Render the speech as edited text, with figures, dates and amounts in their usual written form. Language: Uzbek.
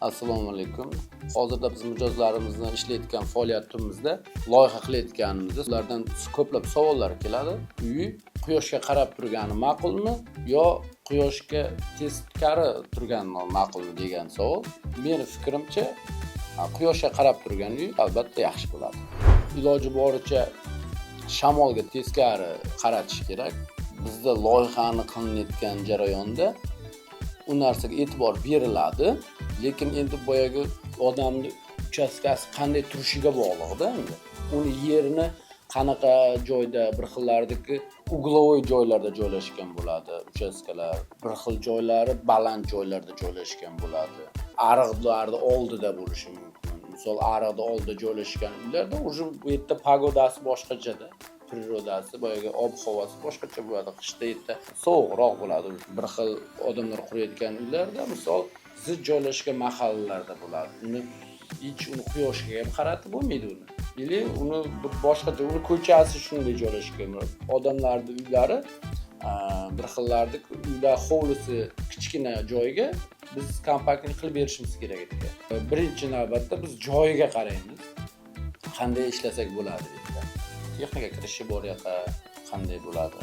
Assalomu alaykum. Hozirda biz mijozlarimizni ishlayotgan faoliyatimizda, loyiha qilayotganimizda ulardan ko'plab savollar keladi. Uyi quyoshga qarab turgani ma'qulmi yo quyoshga teskari turgani ma'qulmi degan savol. Meni fikrimcha, quyoshga qarab turgan uy albatta yaxshi bo'ladi. Iloji boricha shamolga teskari qaratish kerak. Bizda loyihani qilinayotgan jarayonda u narsaga e'tibor beriladi, lekin endi boyagi odamni uchastkasi qanday turishiga bog'liqda. Endi uni yerini qanaqa joyda, bir xillardiki угловой joylarda joylashgan bo'ladi uchastkalar, bir xil joylari baland joylarda joylashgan bo'ladi, ariqlarni oldida bo'lishi mumkin. Misol, ariqni oldida joylashgan uylarda уже bu yerda погода si boshqachada, природа si, boyagi ob havosi boshqacha bo'ladi, qishda yerda sovuqroq bo'ladi. Bir xil odamlar qurayotgan uylarda, misol, zich joylashgan mahallalarda bo'ladi, uni hech uni quyoshga ham qaratib bo'lmaydi uni или uni bir boshqacha, uni ko'chasi shunday joylashgan. Odamlarni uylari, bir xillarni uylar hovlisi kichkina joyga biz компактный qilib berishimiz kerak edi. Birinchi navbatda biz joyiga qaraymiz, qanday ishlasak bo'ladi bu yerda, texnika kirishi bor yoqqa qanday bo'ladi.